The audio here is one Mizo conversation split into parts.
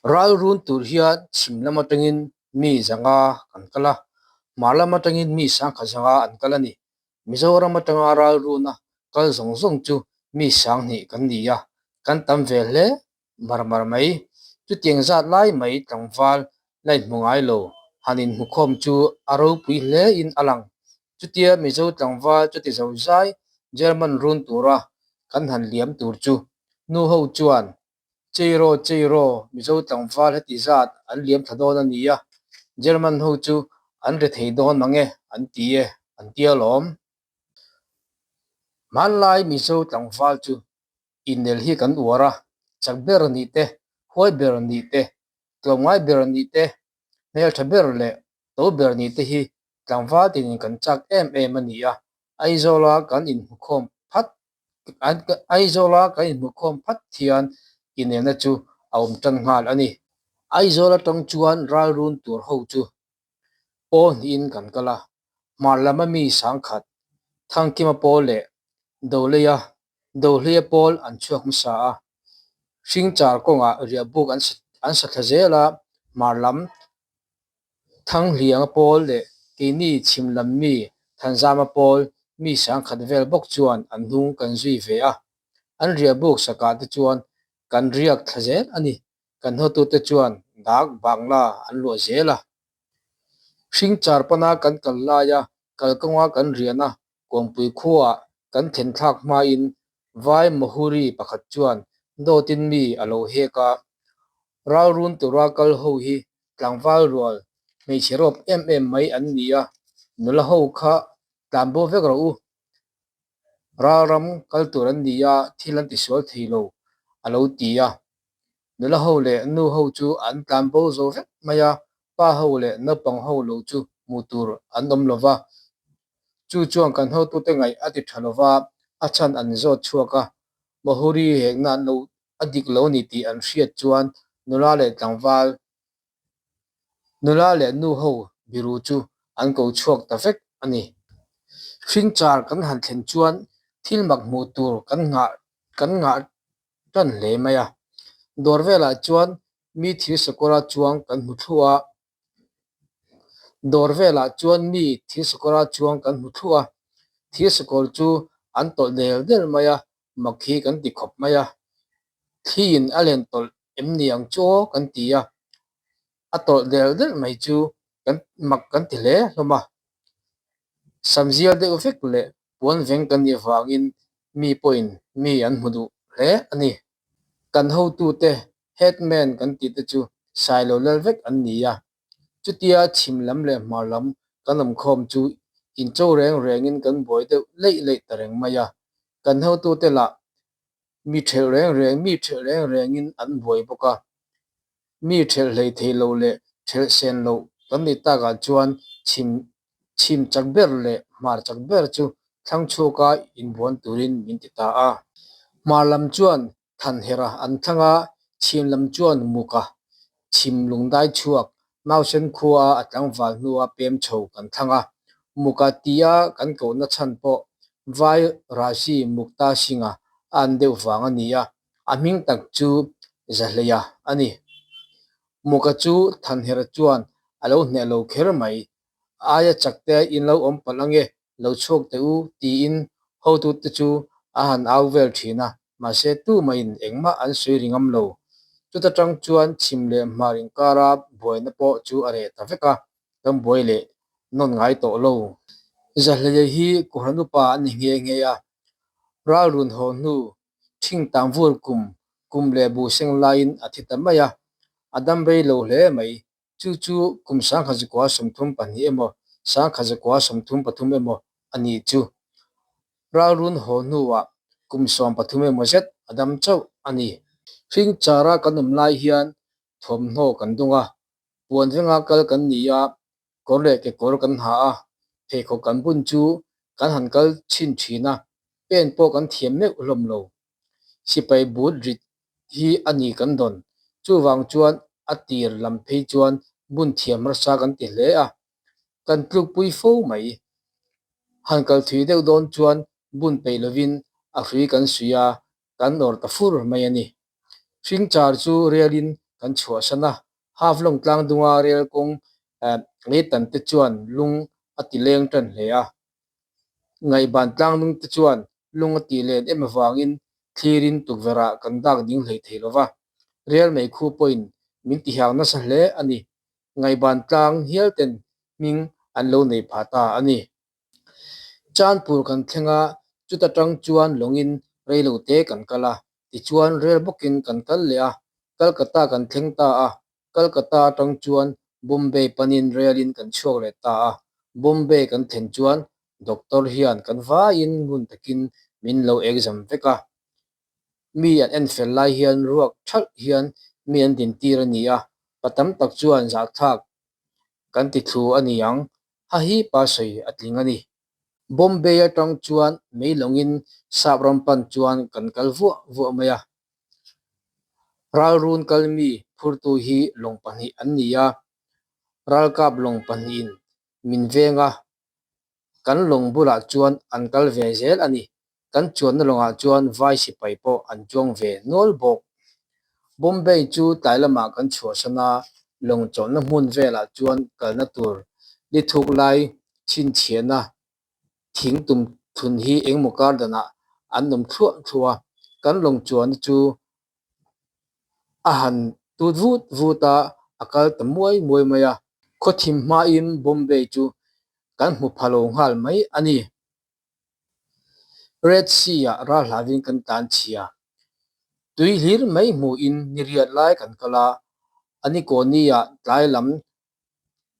Ral run tur hian chhim lam atangin mi 500 kan kal a, hmar lam atangin mi 10,500 an kal a ni. Mizoram atanga ral runa kal zawng zawng chu mi 2000 kan ni a, kan tam ve hle mar mar mai. Chutiang zat lai mai tlangval la inhmu ngai lo han inhmukhawm chu a ropui hle in a lang. Chutia Mizo tlangval chuti zo zai German run tura kan han liam tur chu nu ho chuan Cheiraw cheiraw Mizo tlangval heti zat an liam thla dawn a nia, German ho chu an re thei dawn mang e an ti e an ti alawm. Hmanlai Mizo tlangval chu Inel hi kan uar a, chak ber nih te, huai ber nih te, tlawmngai ber nih te, hmeltha ber leh to ber nih te hi tlangval tinin kan chak em em a ni a, Aizawla kan inhmukhawm phat Aizawla kan inhmukhawm phat hian inelna chu a awm tan nghal a ni. Aizawl atang chuan ralrun tur ho chu pawl hnihin kan kal a, hmar lam a mi 10,000, Thangkima pawl leh Doleia Dohleia pawl an chhuak hmasa a, Hringchar kawngah riahbuk an an sa thla zel a, hmar lam Thanghlianga pawl leh keini chhim lam mi Thanzama pawl mi 10,000 vel bawk chuan an hnung kan zui ve a, an riahbuk sakah te chuan kan riak thla zel a ni. Kan hotute chuan dak bangla an luah zel a. Hringchar pana kan kal laia kalkawnga kan riahna Kawngpui khuaah kan thlen thlak hmain Vai Mahuri pakhat chuan dawtin mi a lo hek a. Ralrun tura kal ho hi tlangval rual hmeichhe rawp em em mai an ni a, nula ho kha tlanbo vek rawh u. Ralram kal tur an ni a, thil an tisual thei lo, a lo ti a. Nula ho leh nu ho chu an tlan bo zo vek mai a, pa ho leh naupang ho lo chu hmuh tur an awm lo va. Chu chuan kan hotute ngaih a ti tha lo va, a chhan an zawt chhuak a. Mahuri hekna an lo a dik lo ni tih an hriat chuan nula leh tlangval, nula leh nu ho biru chu an ko chhuak ta vek a ni. Hringchar kan han thlen chuan thil mak hmuh tur kan nghah kan nghah tan hle mai a. Dawr velah chuan mi thil sakawra chuang kan hmu thluah a, dawr velah chuan mi thil sakawra chuang kan hmu thluah a, thil sakawr chu an tawlh del del mai a, mak hi kan ti khawp mai a, thliin a len tawlh em ni ang chu aw kan ti a, a tawlh del del mai chu kan mak kan ti hle hlawm a, samzial deuh vek leh Puan veng kan nih avangin mi pawhin mi an hmu duh hle a ni. Kan hotute, headman kan tih te chu sailo lal vek an ni a. Chutia chhim lam leh hmar lam kan awm khawm chu incho reng rengin kan buai deuh leih leih ta reng mai a. Kan hotute lah mi ṭhelh reng reng mi ṭhelh reng rengin an buai bawk a. Mi ṭhelh hlei thei lo leh ṭhelh sen loh kan nih takah chuan chhim chhim chak ber leh hmar chak ber chu thlang chhuaka inbuan turin min ti ta a. Hmar lam chuan Thanhera an thlang a, chhim lam chuan Muka chhim lungdai chhuak Nausen khua a tlangval hnua pem chho kan thlang a. Muka tia kan kohna chhan pawh Vai Rasi Mukta Singh-a a an deuh vang a ni a, a hming tak chu Zahleia a ni. Muka chu Thanhera chuan a lo hneh lo kher mai. Aia chak te in lo awm palh ange, lo chhuak teh u tiin hotute chu a han au vel thin a, mahse tumah-in engmah an sawi ri ngam lo. Chuta tang chuan chhim leh hmar inkara buaina pawh chu a reh ta vek a, kan buai leh nawn ngai tawh lo. Zahleia hi Kohhran upa a ni nghe nghe a, ralrun haw hnu Thing tang vur kum kum leh bu seng laiin a thi ta mai a, a dam rei lo hle mai. Chu chu kum 1932 emaw, 1933 emaw a nih chu. Ralrun haw hnuah kum 13 emaw zet a dam chauh a ni. Hring chara kan awm lai hian thawmhnaw kan dung a, puan venga kal kan ni a, kawr leh kekawr kan ha a, pheikhawk kan bun chu kan han kal chhin thin a, pen pawh kan thiam meuh hlawm lo. Sipai but rit hi a ni kan dawn. Chuvang chuan a tir lam phei chuan bun thiam rasa kan ti hle a, kan tlukpui fo mai. Han kal thui deuh dawn chuan bun peih lovin a hrui kan suih a, kan awr ta fur mai a ni. Hringchar chu rialin kan chhuahsan a. Haflong tlang dunga rel kawng leitan te chuan lung a ti leng tan hle a. Ngaihban tlang dung te chuan lung a tih len em avangin thlirin tukverh ah kan dak ding hlei thei lo va. Rel meikhu pawhin min tihang nasa hle a ni. Ngaihban tlang hial ten hming an lo nei phah ta a ni. Chanpur kan thleng a, chuta tang chuan lawngin reilo te kan kal a, tichuan rel bawkin kan kal leh a, Calcutta kan thleng ta a, Calcutta atang chuan Bombay panin relin kan chhuak leh ta a, Bombay kan thlen chuan doctor hian kan vaiin ngun takin min lo exam vek a, mi an en fel lai hian ruak thalh hian mi an din tir a ni a, pa tam tak chuan zahthlak kan ti thlu a ni ang, ha hi pa sawi a tling a ni. Bombay atang chuan mei lawngin sap ram pan chuan kan kal vuah vuah mai a. Ralrun kal mi phurtu hi lawng pahnih an ni a, ralkap lawng pahnihin min veng a, kan lawng bulah chuan an kal ve zel a ni. Kan chuanna lawngah chuan vai sipai pawh an chuang ve nual bawk. Bombay chu tlai lamah kan chhuahsan a, lawng chawlhna hmun velah chuan kalna tur li thuk lai chhinchhiahna thing tum thun hi engmaw kar danah an awm thluah thluah a. Kan lawng chuanna chu a han tut vut vut a, a kal ta muai muai mai a. Khawthim hmain Bombay chu kan hmu pha lo nghal mai a ni. Red Sea-ah ral hlauvin kan tlan chhia. Tui hlir mai hmuhin ni riat lai kan kal a, a ni kawni-ah tlai lam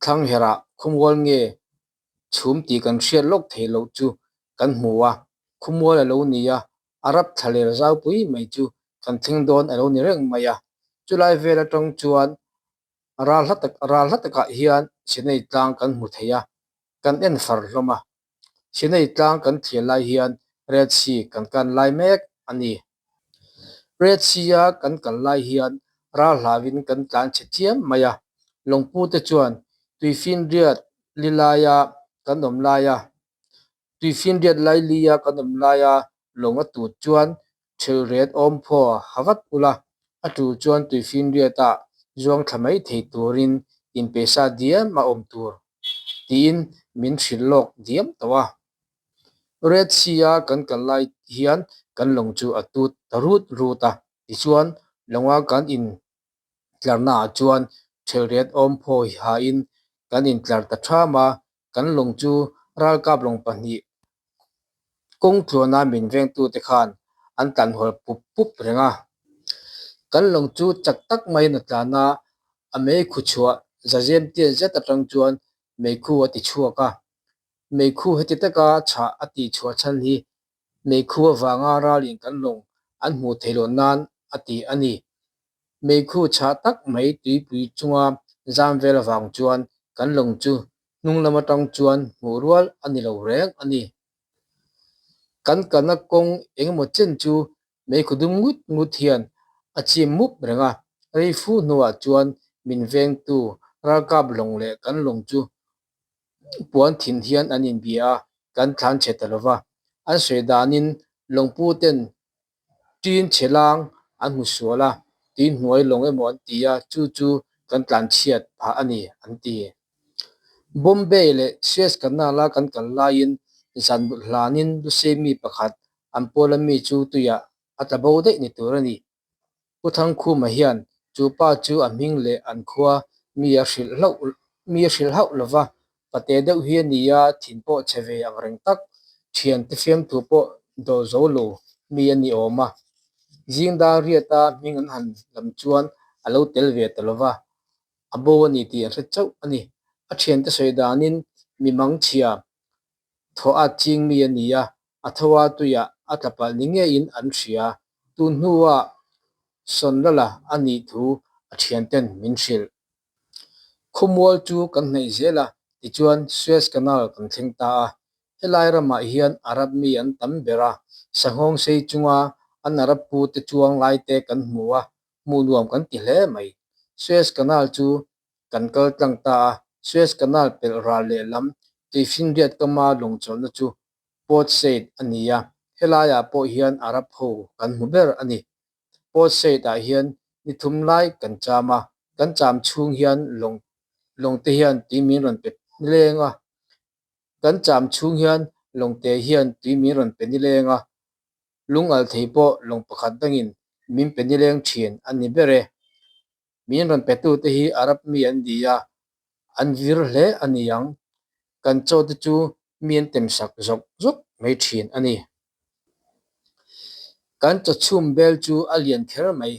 thlang herah khawmual nge chhum tih kan hriat lawk theih loh chu kan hmu a, khawmual a lo ni a, Arab thlaler zaupui mai chu kan thleng dawn a lo ni reng mai a. Chulai vel atang chuan ral hla tak ral hla takah hian Sinai tlang kan hmu thei a, kan en far hlawm a. Sinai tlang kan thliah lai hian Red Sea kan kan lai mek a ni. Red Sea-a kan kal lai hian ral hlauvin kan tlan chhe chiam mai a, lawngpute chuan tuifinriat li laia kan awm laia tuifinriat lailia kan awm laia lawng a tut chuan ṭhelret awm phaw ha vat ula, a tul chuan tuifinriatah zuang thla mai thei turin inpeisa diam a awm tur tiin min hrilh lawk diam tawh a. Red Sea-a kan kal lai hian kan lawng chu a tut ta rut rut a, tichuan lawnga kan intlarnaah chuan ṭhelret awm phaw hain kan intlar ta ṭham a, kan lawng chu ralkap lawng pahnih kawng tluana min vengtute khan an tlanhawl pup pup reng a. Kan lawng chu chak tak maiin a tlan a, a meikhu chhuah zazem tiat zet atang chuan meikhu a ti chhuak a. Meikhu heti taka chhah a tih chhuah chhan hi meikhu avanga ralin kan lawng an hmuh theih loh nan a ti a ni. Meikhu chhah tak mai tuipui chunga zam vel avang chuan kan lawng chu hnung lam atang chuan hmuh rual a ni lo reng a ni. Kan kalna kawng engemaw chen chu meikhu dum ngut ngut hian a chim mup reng a, rei fu hnuah chuan min vengtu ralkap lawng leh kan lawng chu puan thin hian an inbia a, kan thlan chhe ta lova. An sawi danin lawngpu ten ṭin chhe lang an hmu sual a, tui hnuai lawng emaw an ti a, chu chu kan tlan chhiat phah a ni an ti. Bombay leh Suez Canal-a kan kal laiin zan mut hlanin Lusei mi pakhat an pawla mi chu tuiah a tla bo daih ni tur a ni. Pu Thangkhuma hian chu pa chu a hming leh an khua mi a hrilh hlauh mi a hrilh hauh lo va, pate deuh hi a ni a, thin pawh chhe ve ang reng tak, thiante fiamthu pawh dawl zo lo mi a ni awm a. Zingdang riata hming an han lam chuan a lo tel ve ta lo va, a bo a ni tih an hre chauh a ni. A thiante sawi danin mi mangchhia Thaw at ching mi a ni a, a tho a tuiah a tla palh ni ngeiin an hria. Tun hnua Sawnlala a nih thu a thianten min hrilh. Khawmual chu kan hnaih zel a, tichuan Suez Canal kan thleng ta a. Helai ramah hian Arab mi an tam ber a, sanghawng sei chunga an Arab pute chuang laite kan hmu a, hmuh nuam kan ti hle mai. Suez Canal chu Kan kal tlang ta a, Suez Canal pelh ral lehlam tuifinriat kama lawng chawlhna chu Port Said a ni a, helaiah pawh hian Arab ho kan hmu ber a ni. Port Said ah hian Ni thum lai kan cham a, kan cham chhung hian lawng lawng te hian tui min rawn pe nileng a. Kan cham chhung hian lawng te hian tui min rawn pe nileng a, lung al thei pawh lawng pakhat dangin min pe nileng thin a ni ber e. Min rawn petute hi Arab mi an ni a, an vir hle a ni ang. Kan chaw te chu mi an tem sak zawk zawk mai thin a ni. Kan chaw chhum bel chu a lian kher mai.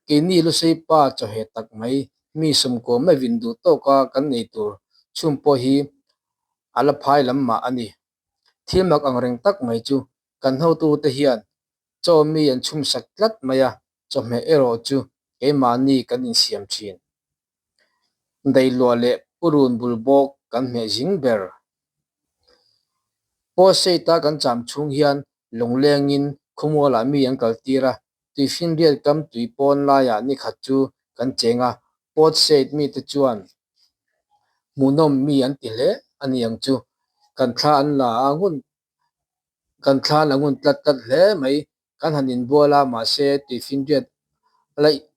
Keini Lusei pa chawheh tak mai, mi sawmkaw meuhin duh tawka kan nei tur chhum pawh hi a la phai lam mah a ni. Thil mak ang reng tak mai chu kan hotute hian chaw mi an chhum sak tlat mai a, chawhmeh erawh chu keimahni kan insiam thin. Dailuah leh purun bul bawk kan hmeh zing ber. Pawhseita kan cham chhung hian lunglengin khawmualah mi an kaltir a, tuifinriat kam tui pawn laiah nikhat chu kan cheng a, Pawhseit mite chuan hmuhnawm mi an ti hle a ni ang chu. Kan thla an la a ngun kan thla an la ngun tlat tlat hle mai. Kan han inbual a, mahse tuifinriat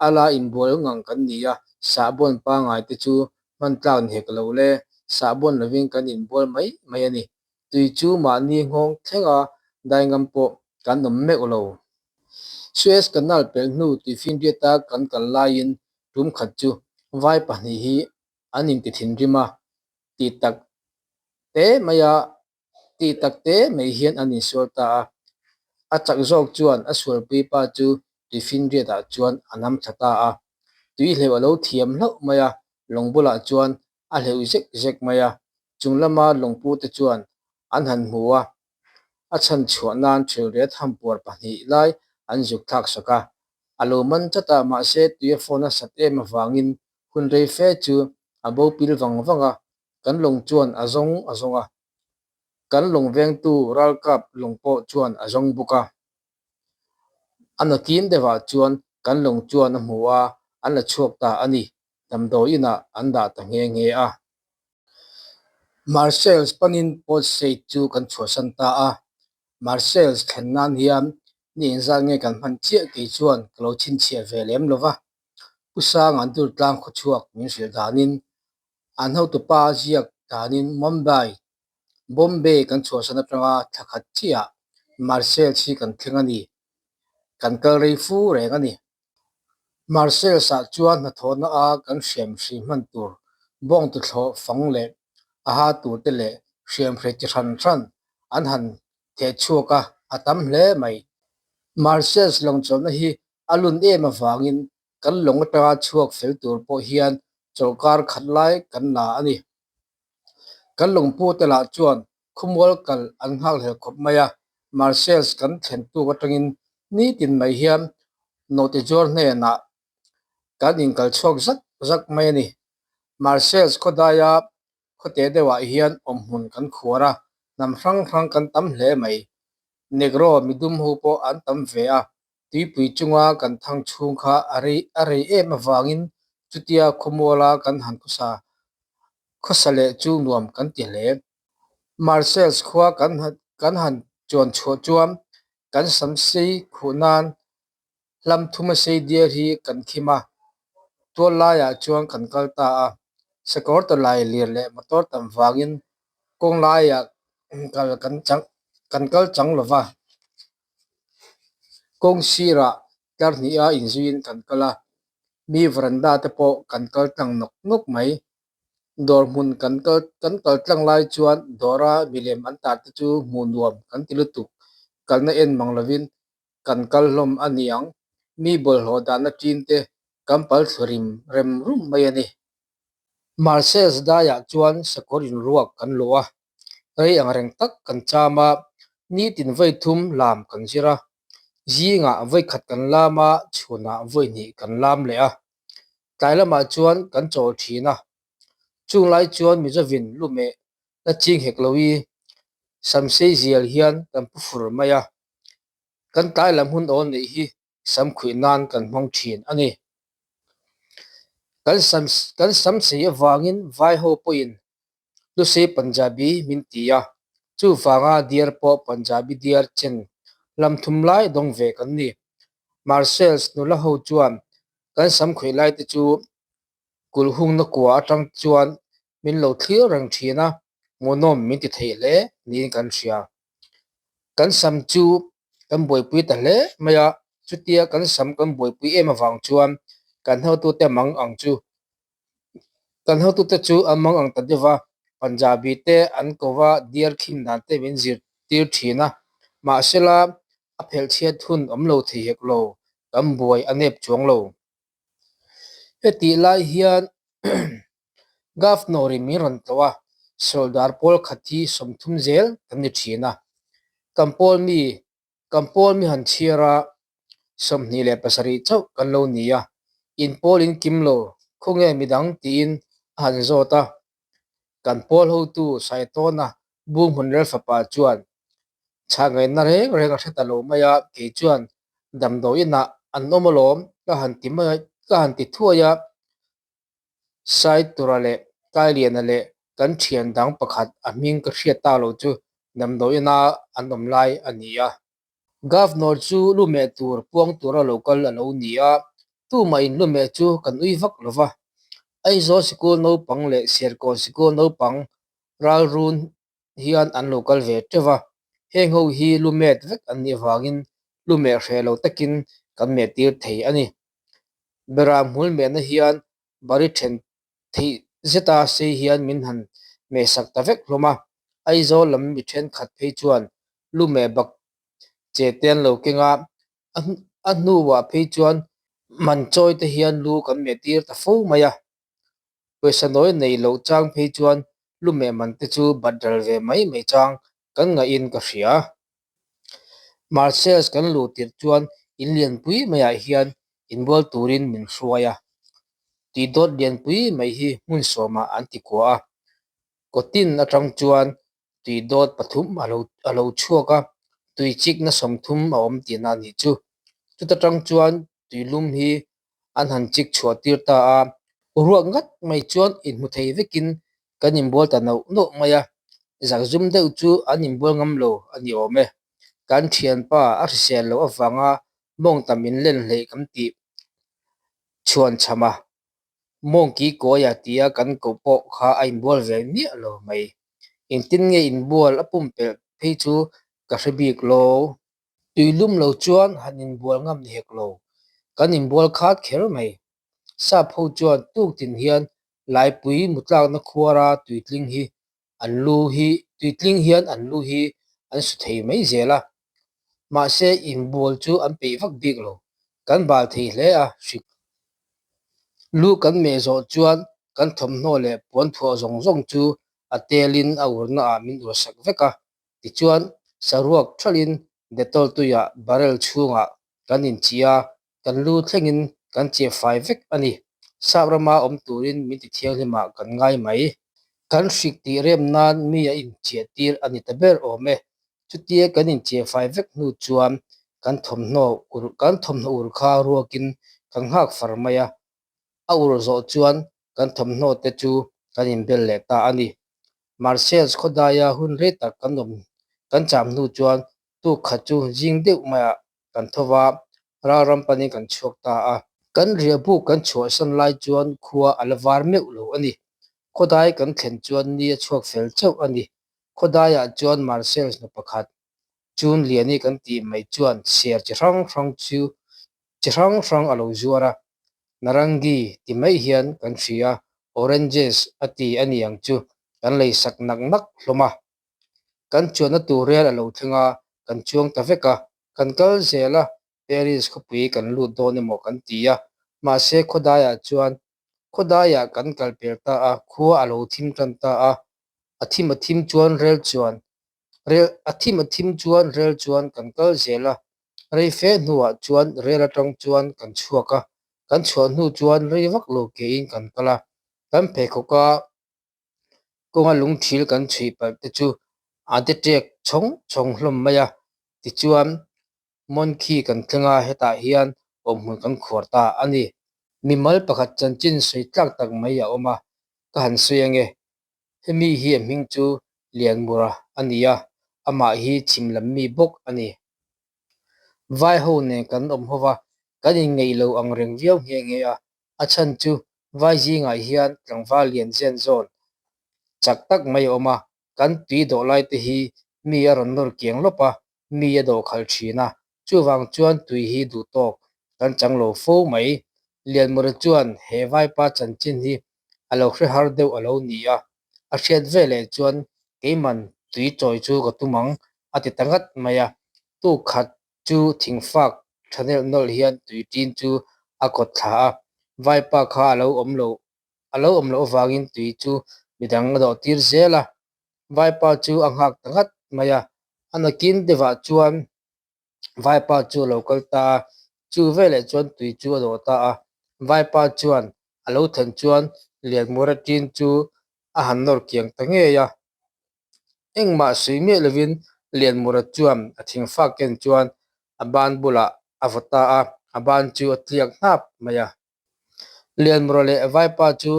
a la inbual ngang kan ni a, sahbawn pangngai te chu hman tlak ni hek lo le, sahbawn lovin kan inbual mai mai a ni. Tui chu mahni nghawng thlenga dai ngam pawh kan awm meuh lo. Suez Canal pelh hnu tuifinriata kan kal laiin tum khat chu vai pahnih hi an inti thinrim a, ti tak te mai a Tih tak te mai hian an insual ta a, a chak zawk chuan a sualpui pa chu tuifinriat ah chuan a nam thla ta a, tui hleuh a lo thiam hlauh mai a, lawng bulah chuan a hleuh zek zek mai a, chung lama lawngpu te chuan an han hmu a, a chhan chhuah nan ṭhilriat hampuar pahnih lai an zuk thlak sak a, a lo man chat a, mahse tui a fawn a sat em avangin hun rei fe chu a bo pil vang vang a, Kan lawng chuan a zawng a zawng a, kan lawng vengtu ralkap lawng pawh chuan a zawng bawk a. A nakin deuhah chuan kan lawng chuan a hmu a, an la chhuak ta a ni. Damdawi inah an dah ta nghe nghe a. Marseilles panin Port Said chu kan chhuahsan ta a. Marseilles thlen nan hian ni engzat nge kan hman chiah kei chuan ka lo chhinchhiah ve lem lo va. Pu Sanga'n Durtlang khawchhuak min hrilh danin An hotupa ziak danin Mumbai, Bombay kan chhuahsan atanga thla khat chiah Marseilles hi kan thleng a ni. Kan kal rei fu reng a ni. Marseilles-ah chuan hnathawhna a kan hriamhri hman tur bawng tuthlawh fang leh a ha tur te leh hriamhri chi hran hran an han theh chhuak a, a tam hle mai. Marseilles lawngchawlhna hi a lun em avangin Kan lawng atanga chhuak fel tur pawh hian chawlhkar khat lai kan la a ni. Kan lawngpute lah chuan khawmual kal an nghakhlel khawp mai a, Marseilles kan thlen tuk atangin nitin mai hian nawhti zuar hnenah kan inkal chhuak zak zak mai a ni. Marseilles khawdaia khawte deuhah hian awmhmun kan khuar a, hnam hrang hrang kan tam hle mai. Negro midum ho pawh an tam ve a, Tuipui chunga kan thang chhung kha a rei a rei em avangin chutia khawmuala kan han khawsa khawsa leh chu nuam kan ti hle. Marseilles khua kan kan han chuan chhuah chuan kan sam sei khuh nan hlam thuma sei dial hi kan khim a, tual laiah chuan kan kal ta a. Sakawr tawlai lir leh motor tam vangin kawng laiah kal kan chang kan kal chang lo va. Kawng sirah tlar hnih a inzuiin kan kal a, mi veranda te pawh kan kal tlang nawk nawk mai. Dawr hmun kan kal kan kal tlang lai chuan dawra milem an tar te chu hmuh nuam kan ti lutuk. Kalna en mang lovin kan kal hlawm a ni ang. Mi bawlhhlawh dahna ṭin te kan pal thlu rim rem rum mai a ni. Marseilles daiah chuan sakawr inruak kan luh a, rei ang reng tak kan cham a, nitin vawi thum lam kan zir a, zingah vawi khat kan lam a, chhunah vawi hnih kan lam leh a, tlai lamah chuan kan chawl thin a, chung lai chuan Mizovin lumeh la ching hek lo i samsei zial hian kan pu fur mai a, kan tlai lam hun awl neih hi sam khuih nan kan hmang thin a ni. Kan sam kan samsei avangin vai ho pawhin Lusei Punjabi min ti a, chuvanga diar pawh Punjabi diar chen lam thum lai dawng ve kan ni. Marseilles nula ho chuan. Kan sam khawih lai te chu kulh hungna kua atang chuan min lo thlir reng thin a, hmuhnawm min ti thei hle niin kan hria. Kan sam chu kan buaipui ta hle mai a, chutia kan sam kan buaipui em avang chuan kan hotute mang ang chu kan hotute chu an mang ang ta deuh va, Punjabi te an ko va, diar khim dan te min zirtir thin a, mahsela a phelh chhiat hun awm lo thei hek lo, kan buai a nep chuang lo. Hetih lai hian Governor-in min rawn tlawh a, sawldar pawl khat hi 30 zel kan ni thin a. Kan pawl mi, kan pawl mi han chhiar a, 27 chauh kan lo ni a, in pawl in kim lo, khawnge midang tiin a han zawt a. Kan pawl hotu Saitawna Bunghmun Rel fapa chuan chhah ngaihna reng reng a hre ta lo mai a, kei chuan damdawi inah an awm alawm ka han ti mai ka han ti thuai a, Saitura leh Kailiana leh kan thian dang pakhat a hming ka hriat tak lo chu damdawi ina an awm lai a ni a. Governor chu lumeh tur puang tura lo kal a lo ni a, tumah in lumeh chu kan ui vak lo va. Aizawl sikul naupang leh Serkawn sikul naupang ralrun hian an lo kal ve teuh va, heng ho hi lumet vek an nih avangin lumeh hreh lo takin kan meh tir thei a ni. Beram hmul mehna hian bari then theih zeta sei hian min han mehsak ta vek hlawm a, Aizawl lam mi thenkhat phei chuan lumeh bak che te an lo keng a, a hnuah phei chuan man chawi te hian lu kan meh tir ta fo mai a. Pawisa nawi nei loh chang phei chuan lumeh man te chu bat ral ve mai mai chang kan ngaih in ka hria. Marseilles kan luh tirh chuan in lianpui maiah hian inbual turin min hruai a. Tih dawt lianpui mai hi hmun sawmah an ti kuah a. Kawtin atang chuan tui dawt pathum a lo chhuak a, tui chikna 30 a awm tihna a nih chu. Chuta tang chuan tui lum hi an han chik chhuah tir ta a, ruak ngat mai chuan inhmu thei vekin kan inbual ta nauh nauh mai a, zakzum deuh chu an inbual ngam lo a ni awm e. Kan thianpa a hrisel loh avanga mawng tam in len hleih kan tih chhuan cham a, mawng ki kawia tia kan koh pawh kha a inbual ve miah lo mai. Engtin nge inbual a pumpelh phei chu ka hre bik lo. Tui lum lo chuan han inbual ngam ni hek lo, kan inbual khat kher mai. Sap ho chuan tuk tin hian laipui mutlakna khuara tuitling hi an lu hi tuitling hian an lu hi an su thei mai zel a, mahse inbual chu an peih vak bik lo, kan bal thei hle a hrik. Lu kan meh zawh chuan kan thawmhnaw leh puanthuah zawng zawng chu a telin a urna ah min ursak vek a, Tichuan, saruak thalin Dettol tuiah barrel chhungah kan inchih a, kan lu thlengin kan chiah fai vek a ni. Sap rama awm turin min ti thianghlimah kan ngai mai. Kan hrik tih rem nan mi a inchiah tir a ni ta ber awm e. Chutia kan inchiah fai vek hnu chuan kan thawmhnaw ur kan thawmhnaw ur kha ruakin kan nghak far mai a. A ur zawh chuan kan thawmhnaw te chu kan inbel leh ta a ni. Marseilles khawdaia hun rei tak kan awm kan cham hnu chuan tuk khat chu zing deuh maiah kan tho va, ralram panin kan chhuak ta a. Kan riahbuk kan chhuahsan lai chuan khua a la var meuh lo a ni. Khawdai kan thlen chuan ni a chhuak fel chauh a ni. Khawdaiah chuan Marseilles nu pakhat, Chun Liani kan tih mai chuan ser chi hrang hrang chu chi hrang hrang a lo zuar a, Narangi ti mai hian kan hria, oranges a ti a ni ang chu, kan lei sak nak nak hlawm a. Kan chuanna tur rel a lo thleng a, kan chuang ta vek a, kan kal zel a, Paris khawpui kan lut dawn emaw kan ti a, mahse khawdaiah chuan khawdaiah kan kal pel ta a, khua a lo thim tan ta a, a thim a thim chuan rel chuan Rel a thim a thim chuan rel chuan kan kal zel a, rei fe hnuah chuan rel atang chuan kan chhuak a, kan chhuah hnu chuan rei vak lo kein kan kal a, kan pheikhawk a kawnga lungthil kan chhuih palh te chu a de ṭek chhawng chhawng hlawm mai a, tichuan Monkey kan thleng a, hetah hian awmhmun kan khuar ta a ni. Mimal pakhat chanchin sawi tlak tak mai a awm a, ka han sawi ange. Hemi hi a hming chu Lianmura a ni a, amah hi chhim lam mi bawk a ni. Vai ho nen kan awm ho va, Kan inngeih lo ang reng viau nghe nghe a, a chhan chu vai zingah hian tlangval lian zen zawn chak tak mai a awm a, kan tui dawh lai te hi mi a rawn nawr kiang lawp a, mi a dawh khalh thin a, chuvang chuan tui hi duh tawk kan chang lo fo mai. Lianmawra chuan he vaipa chanchin hi a lo hre har deuh a lo ni a, a hriat veleh chuan keiman tui chawi chu ka tum ang a ti ta ngat mai a, tuk khat chu thingfak tha nelh nawlh hian tui ṭin chu a kawt thla a, vaipa kha a lo awm lo a lo awm loh avangin tui chu midang a dawh tir zel a, vaipa chu a nghak ta ngat mai a, a nakin deuhah chuan vaipa chu a lo kal ta a, chu veleh chuan tui chu a dawh ta a, vaipa chuan a lo then chuan Lianmura ṭin chu a han nawr kiang ta ngei a. Engmah sawi miah lovin Lianmura chuan a thingfak ken chuan a ban bulah a vaw ta a, a ban chu a tliak hnap mai a. Lianmura leh Vaipa chu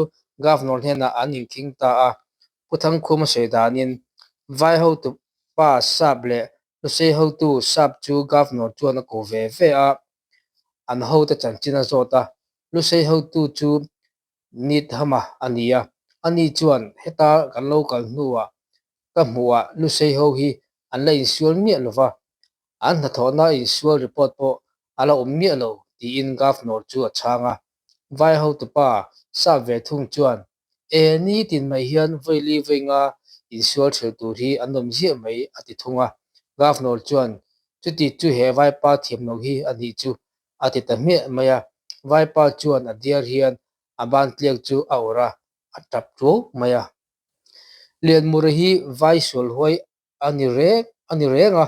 Governor hnenah an inkhing ta a, Pu Thangkhuma sawi danin Vai hotu pa Sap leh Lusei hotu Sap chu Governor chuan a ko ve ve a, an hote chanchin a zawt a, Lusei hotu chu Needham-a a ni a, ani chuan heta kan lo kal hnuah ka hmuhah Lusei ho hi an la insual miah lo va, an hnathawhna insual report pawh a la awm miah lo tiin Governor chu a chhang a. Vai hotupa sap ve thung chuan, E, nitin mai hian vawi li vawi nga insual ṭhelh tur hi an awm ziah mai a ti thung a. Governor chuan, Chuti chu he vaipa thiam loh hi a nih chu a ti ta hmiah mai a, vaipa chuan a diar hian a ban tliak chu a awrh a, a tap tuau mai a. Lianmura hi vai sual huai a ni reng a ni reng a,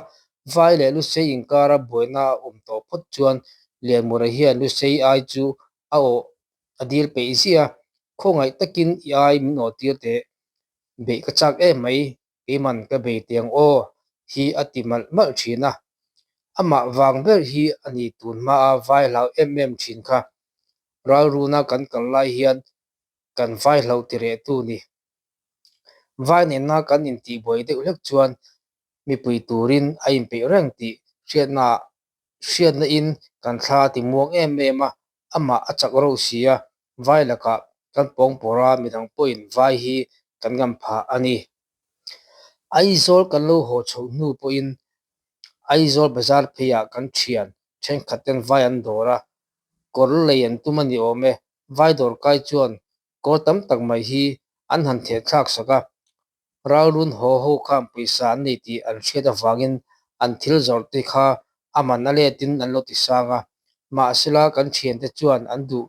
vai leh Lusei inkara buaina a awm tawh phawt chuan Lianmura hian Lusei ai chu a awh a dil peih ziah a, khawngaih takin i ai min awh tir teh, beih ka chak em mai Keiman ka bei tiang aw hi a ti malh malh thin a, amah vang ber hi a ni tun hmaa vai hlau em em thin kha. Ralruna kan kal lai hian kan vai hloh ti reh tu ni. Vai nena kan intihbuai deuh hlek chuan mipui turin a inpeih reng tih hriatna hriatna in kan thla a ti muang em em a, amah a chak reuh si a, vai lakah kan pawng pawr a, midang pawhin vai hi kan ngam phah a ni. Aizawl kan lo haw chhoh hnu pawhin Aizawl bazar pheiah kan thian thenkhat ten vai an dawr a, kawr lei an tum a ni awm e, vai dawr kai chuan kawr tam tak mai hi an han theh thlak sak a, Ralrun haw ho khan pawisa an nei tih an hriat avangin an thil zawrh te kha a man a letin an lo ti sang a, mahsela kan thiante chuan an duh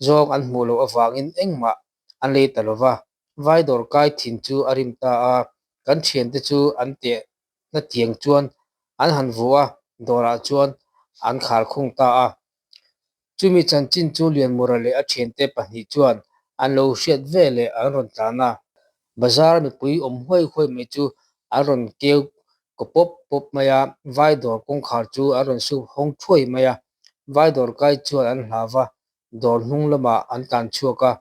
zawng an hmuh loh avangin engmah an lei ta lova, vai dawr kai thin chu a rim ta a, kan thiante chu an tehna tiang chuan an han vuah a, dawrah chuan an khar khung ta a. Chumi chanchin chu Lianmura leh a thiante pahnih chuan an lo hriat ve leh an rawn tlan a. Bazar mipui awm huai huai mai chu an rawn keu kaw pawp pawp mai a, vai dawr kawngkhar chu an rawn sup hawng thuai mai a. Vai dawr kai chuan an hlau va, dawr hnung lamah an tlan chhuak a,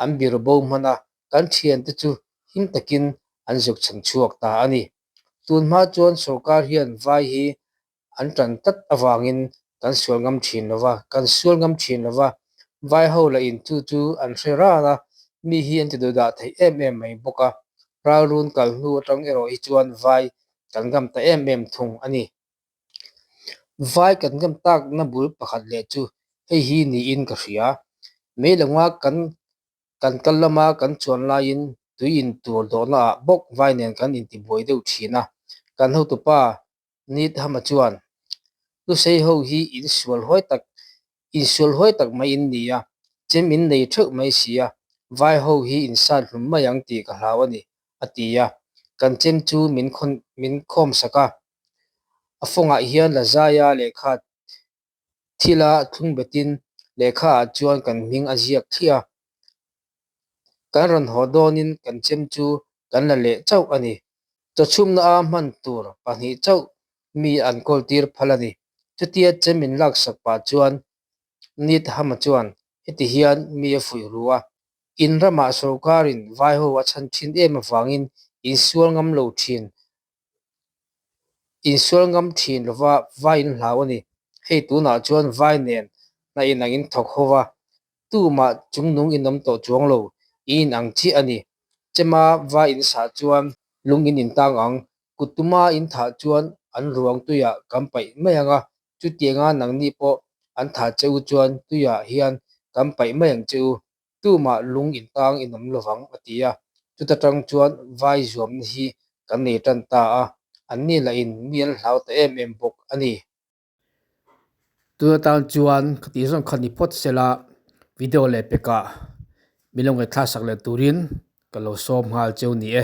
an biru bo hman a, kan thiante chu him takin an zuk chhan chhuak ta a ni. Tun hma chuan sorkar hian vai hi an tan tlat avangin kan sual ngam thin lo va, kan sual ngam thin lo va, vai ho lah in chu chu an hre ran a, mi hi an ti duhdah theih em em mai bawk a, ralrun kal hnu atang erawh hi chuan vai kan ngam ta em em thung a ni. Vai kan ngam takna bul pakhat leh chu hei hi niin ka hria, mei langa kan Kan kal lama kan chuan laiin tui in tur dawhnaah bawk vai nen kan intibuai deuh thin a, kan hotupa Needham-a chuan, Lusei ho hi insual huai tak, insual huai tak mai in ni a, chem in nei theuh mai si a, vai ho hi insat hlum mai ang tih ka hlau a ni, a ti a, kan chem chu min min khawm sak a, a fawngah hian Lazaia lehkha Thila thlung betin lehkhaah chuan kan hming a ziak thliah a, kan rawn haw dawnin kan chem chu kan la leh chauh a ni. Chawchhumna a hman tur pahnih chauh mi an kawl tir phal a ni. Chutia chem in laksak pah chuan Needham-a chuan heti hian mi a fuih ru a, In ramah sorkarin vaiho a chhan thin em avangin insual ngam lo thin Insual ngam thin lova vai in hlau a ni. Hei tunah chuan vai nen hna inang in thawk ho va, tumah chungnung in awm tawh chuang lo, i inang chiah a ni. Chema vai in sah chuan lung in intang ang, kut tuma in thah chuan an ruang tuiah kan paih mai ang a, chutianga nangni pawh an thah che u chuan tuiah hian kan paih mai ang che u. Tumah lung intang in awm lovang a ti a, chuta tang chuan vai zuamna hi kan nei tan ta a, anni lahin mi an hlau ta em em bawk a ni. Tuna tan chuan ka tih zawng kha ni phawt sela video leh pekah min lo ngaihthlak sak leh turin ka lo sawm nghal cheu ni e.